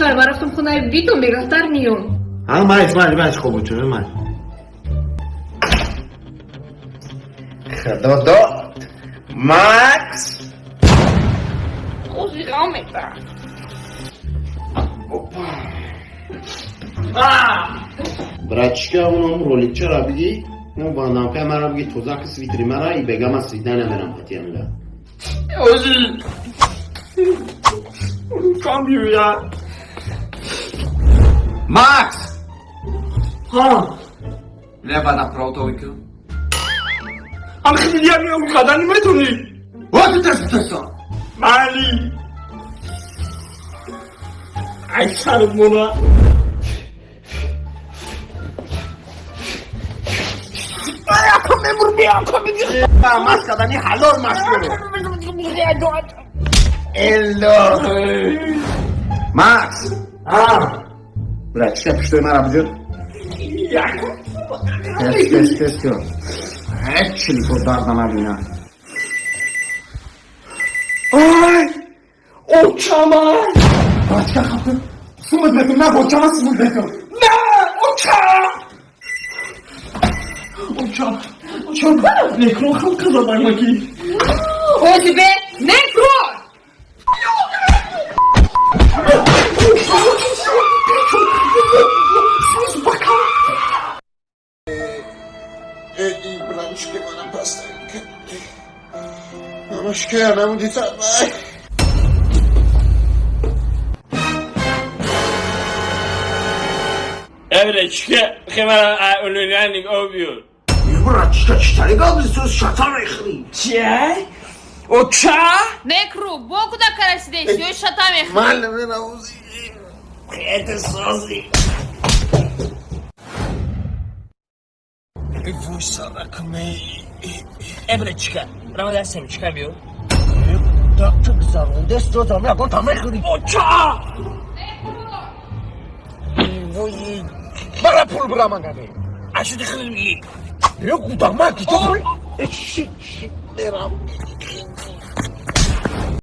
Хай, ман рафтам хонаи битон, бегаҳтар миём. Ҳа, майш, майш, майш, хобучун, майш. Худо дод. Макс! Ози ғам мета. Опа. Братишка, унам роликчара биги, он вандамка мара биги, тоза ки свитери мара, и бега ман свидания мерам қатиямда. Ози. Кам биёя. Макс! Ҳа. Лева направо ки. Ам хеле миём кадани метонӣ. Вот это! Майли. Ай сарат мона. Маш кадани ҳалол маш кунӣ. Элло. Макс! Ҳа. Братишка, пуштои мара биҷур. Тез, тез, тез кун. Ҳеч чилифо дарда набина. Ай! Очама! Братишка, хафа. Сумат бекун, на бочама сумат бекун. На! Оча! Оча! Оча! Некро халқа задаймаки. Ози бе, некро! Братишка, манам пастайка. Амашка, намудица. Эвречка, хемара улуляник обиёр. Братишка, читари галби сөз шата мехӯрӣ. Чай? Оча? Некру, бо куда карасидес, ё шата мехӯрӣ. Ман намеравози. Это сози. Вой саракме. Эвречка, рамадасем чика биёр. Доктор гузарондес додам, ягон та мехӯрӣ. Оча! Вой, мара пул бира мангаде. Ашуди хеле мегӣ. Ё гудама киҷо пул? Ши, ши, мерам.